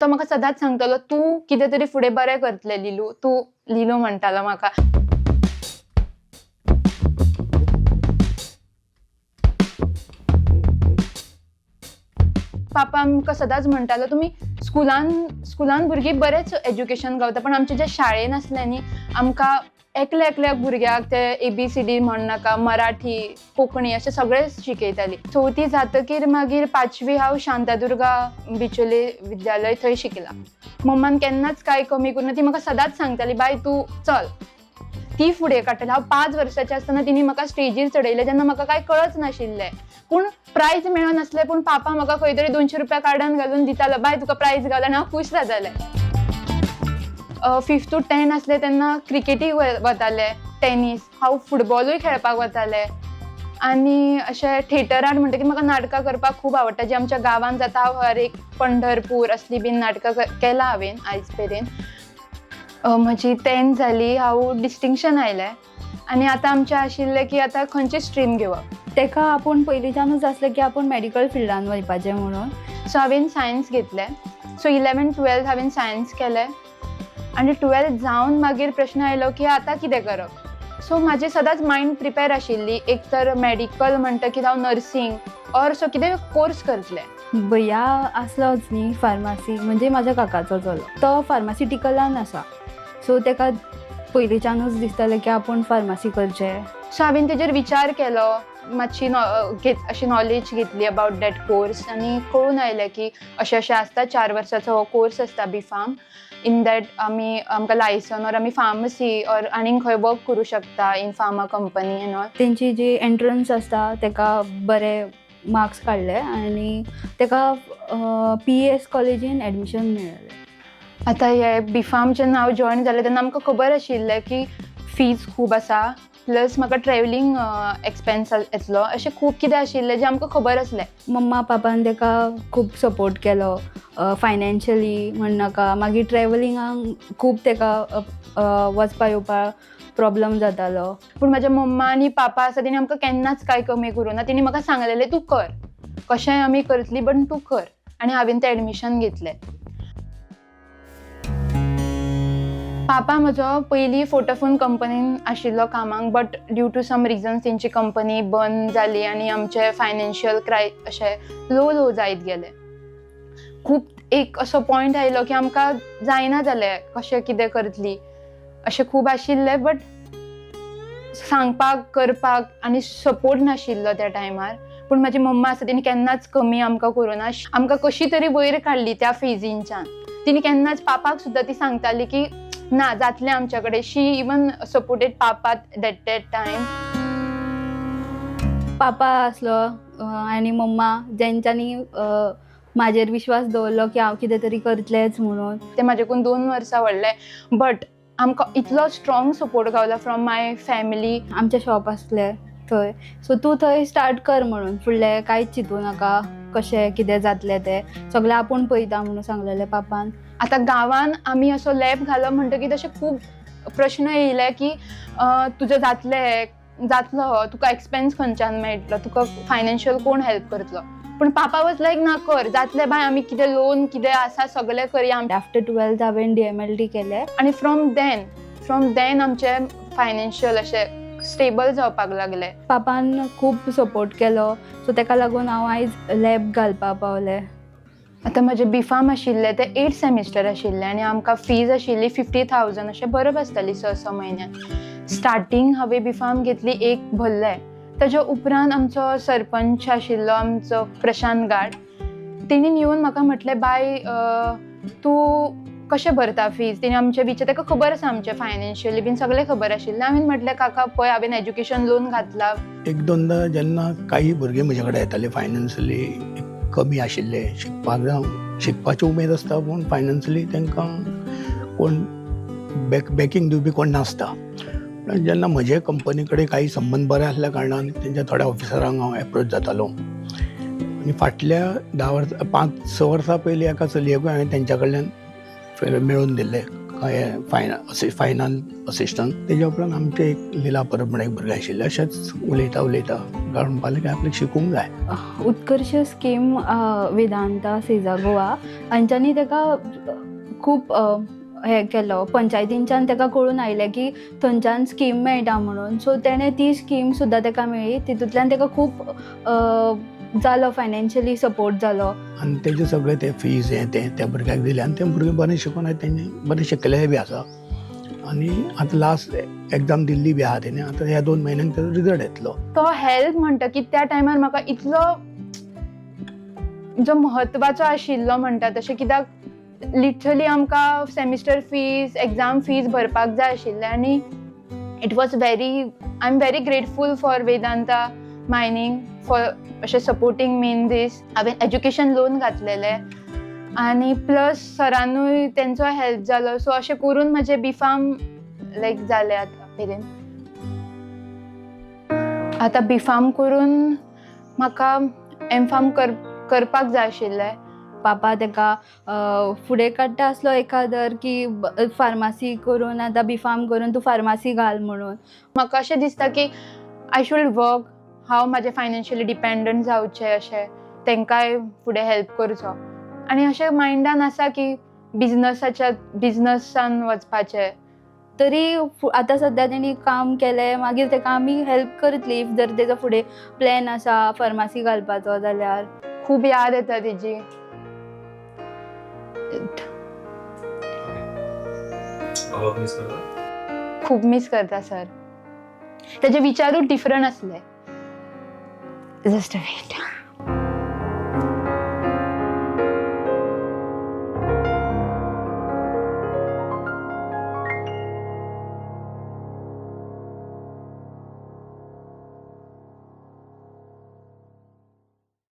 तो म्हाका सदांच सांगतालो, तूं कितें तरी फुडें बरें करतलें लिलू, तूं लिलू म्हणटालो म्हाका. पापा आमकां सदांच म्हणटालो, तुमी स्कुलान स्कुलान भुरगीं बरेंच एज्युकेशन गावता, पण आमच्या जे शाळेन आसलें न्ही, आमकां एकल्या एकल्या भुरग्याक ते एबीसीडी म्हण नाका, मराठी, कोंकणी अशें सगळें शिकयताली. चवथी जातकीर मागीर पांचवी हांव शांतादुर्गा बिचोले विद्यालय थंय शिकलां. मम्मान केन्नाच कांय कमी करूं ना. ती म्हाका सदांच सांगताली, बाय तूं चल, ती फुडें काडटली. हांव 5 वर्साचें आसतना तिणी म्हाका स्टेजीर चडयलें, जेन्ना म्हाका कांय कळच नाशिल्लें. पूण प्रायज मेळनासलें, पूण पापा म्हाका खंय तरी 200 रुपया कार्डान घालून दितालो, बाय तुका प्रायज गावला, आनी हांव खूश जातालें. फिफ्थ टू 10 आसलें तेन्ना क्रिकेटीक वतालें, टेनीस, हांव फुटबॉलूय खेळपाक वतालें. आनी अशें थिएटरान म्हणटकीर म्हाका नाटकां करपाक खूब आवडटा, जी आमच्या गांवांत जाता. हांव हर एक पंढरपूर असली बीन नाटकां केलां हांवें आयज मेरेन. म्हजी 10th जाली, हांव डिस्टिंक्शन आयलें आनी आतां आमचें आशिल्लें की आतां खंयची स्ट्रीम घेवप. तेका आपूण पयलींच्यानूच आसलें की आपूण मेडिकल फिल्डान वचपाचें म्हणून. सो हांवें सायन्स घेतलें. सो 11 12th हांवें सायन्स केलें आनी 12th जावन मागीर प्रश्न आयलो की आतां कितें करप. सो म्हाजी सदांच मायंड प्रिपेर आशिल्ली, एक तर मेडिकल म्हणटकीर हांव नर्सींग ऑर सो कितें कोर्स करतलें. भैया आसलोच न्ही फार्मासी, म्हणजे म्हाज्या काकाचो चलो, तो फार्मासिटिकलान आसा. सो तेका पयलींच्यानूच दिसतालें की आपूण फार्मासी करचें. सो हांवें तेजेर विचार केलो, मातशी घेत अशी नॉलेज घेतली अबावट that course आनी कळून आयलें की अशें अशें आसता, 4 वर्साचो हो कोर्स आसता बी फार्म. इन that आमी आमकां लायसन ऑर आमी फार्मसी ऑर आनीक खंय वर्क करूं शकता in pharma company and all. तेंची जी एंट्रन्स आसता, तेका बरे मार्क्स काडले आनी तेका पीईएस कॉलेजीन एडमिशन मेळ्ळें. आतां हे बी फार्म जेन्ना हांव जॉयन जालें तेन्ना आमकां खबर आशिल्लें की फीज खूब आसा, प्लस म्हाका ट्रॅवलींग एक्सपेन्स येतलो, अशें खूब कितें आशिल्लें जें आमकां खबर आसलें. मम्मा पापान तेका खूब सपोर्ट केलो, फायनान्शियली म्हणनाका, मागीर ट्रॅवलिंगाक खूब तेका वचपा येवपाक प्रॉब्लम जातालो. पूण म्हाज्या मम्मा आनी पापा आसा, तेणी आमकां केन्नाच कांय कमी करूं ना. तेणी म्हाका सांगलेलें, तूं कर, कशेंय आमी करतली, बट तूं कर. आनी हांवें तें एडमिशन घेतलें. पापा म्हजो पयलीं फोटोफोन कंपनीन आशिल्लो कामाक, but due to some reasons तेंची कंपनी बंद जाली आनी आमचे फायनान्शियल क्राय अशें लो लो जायत गेले. खूब एक असो पॉयंट आयलो की आमकां जायना जालें, कशें कितें करतली अशें खूब आशिल्लें, बट सांगपाक करपाक आनी सपोर्ट नाशिल्लो त्या टायमार. पूण म्हाजी मम्मा आसा, तिणी केन्नाच कमी आमकां करूं ना. आमकां कशी तरी वयर काडली त्या फेजीनच्यान तिणी. केन्नाच पापाक सुद्दां ती सांगताली की ना, जातलें आमच्या कडेन. She even supported papa that that time. Papa आसलो आनी मम्मा, जेंच्यांनी म्हाजेर विश्वास दवरलो की हांव कितें तरी करतलेंच म्हणून. ते म्हाजेकून 2 वर्सां व्हडले, बट आमकां इतलो स्ट्रॉंग सपोर्ट गावला फ्रॉम my family. आमचें शॉप आसलें थंय, सो तूं थंय स्टार्ट कर म्हणून, फुडलें कांयच चिंतू नाका, कशें कितें जातलें तें सगळें आपूण पळयता म्हणून सांगलेलें पापान. आतां गांवान आमी असो लॅब घालो म्हणटकीर तशे खूब प्रश्न येयले की तुजें जातलें, जातलो हो, तुका एक्सपेन्स खंयच्यान मेळटलो, तुका फायनान्शियल कोण हेल्प करतलो? पूण पापा वॉज लायक, ना, कर, जातलें बाय, आमी कितें लोन कितें आसा सगळें करया. आफ्टर 12th हांवें डीएमएलटी केलें. आनी फ्रॉम then आमचें फायनान्शियल अशें स्टेबल जावपाक लागलें. पापान खूब सपोर्ट केलो, सो तेका लागून हांव आयज लॅब घालपाक पावलें. आतां म्हजें बिफार्म आशिल्लें तें एट सेमिस्टर आशिल्लें आनी आमकां फीज आशिल्ली 50,000, अशें भरप आसताली स स म्हयन्यान. स्टार्टींग हांवें बिफार्म घेतली, एक भरलें. ताच्या उपरांत आमचो सरपंच आशिल्लो आमचो प्रशांत गाड, तेणीन येवन म्हाका म्हटलें, बाय, तूं कशें भरता फीज? तेणी आमचें विचार, ताका खबर आसा आमचें फायनान्शियली बीन सगळें खबर आशिल्लें. हांवें म्हटलें, काका, पळय, हांवें एज्युकेशन लोन घातलां. एक दोनदा जेन्ना काही भुरगे म्हजे कडेन येताले, फायनान्शियली कमी आशिल्ले, शिकपाक जावं शिकपाची उमेद आसता, पूण फायनान्शियली तांकां कोण बॅकिंग दिवपी कोण नासता. पूण जेन्ना म्हजे कंपनी कडेन काही संबंद बरे आसल्या कारणान तेंच्या थोड्या ऑफिसरांक हांव एप्रोच जातालो आनी फाटल्या 10 वर्सां, 5-6 वर्सां पयलीं एका चलयेकूय हांवें तेंच्या कडल्यान मेळोवन दिल्लें हें फायनान्स असिस्टंट. तेज्या उपरांत आमचें एक लिला परब म्हण एक भुरगें आशिल्लें, अशेंच उलयता उलयता सरकार म्हणपाक लागली की आपल्याक शिकूंक जाय. उत्कर्ष स्कीम, वेदांता सेजा गोवा हांच्यांनी ताका खूब हें केलो. पंचायतींच्यान ताका कळून आयलें की थंयच्यान स्कीम मेळटा म्हणून, सो तेणें ती स्कीम सुद्दां ताका मेळ्ळी. तितूंतल्यान ताका खूब जालो, फायनान्शियली सपोर्ट जालो. आनी तेजे सगळे ते फीज हें तें त्या भुरग्याक दिलें आनी तें भुरगें बरें शिकून आयज तेंचें बरें शिकलें बी आसा आनी आतां लास्ट एग्जाम दिल्ली बी आहा तेणें. आतां ह्या 2 म्हयन्यांक तेजो रिजल्ट येतलो. तो हेल्प म्हणटा की त्या टायमार म्हाका इतलो जो म्हत्वाचो आशिल्लो म्हणटा तशें, कित्याक लिटरली आमकां सेमिस्टर फीज, एग्जाम फीज भरपाक जाय आशिल्लें आनी it was very I am very grateful for Vedanta Mining for अशें सपोर्टींग मी इन दीस. हांवें एज्युकेशन लोन घातलेलें आनी प्लस सरानूय तेंचो हेल्प जालो, सो अशें करून म्हजें बी फार्म लायक जालें. आतां मेरेन आतां बी फार्म करून म्हाका एम फार्म करपाक जाय आशिल्लें. पापा ताका फुडें काडटा आसलो एकादर की फार्मासी करून आतां बी फार्म करून तूं फार्मासी घाल म्हणून. म्हाका अशें दिसता की I should work, हांव म्हाजें फायनान्शियली डिपेंडंट जावचें, अशें तांकांय फुडें हेल्प करचो आनी अशें मायंडान आसा की बिजनसान वचपाचें. तरी आतां सद्या तेणी काम केलें, मागीर ताका आमी हेल्प करतली if जर तेजो फुडें प्लॅन आसा फार्मासी घालपाचो जाल्यार. खूब याद येता तेजी. बाबाक मिस करता? खूब मिस करता सर. तेजे विचारूच डिफरंट आसले. Just wait.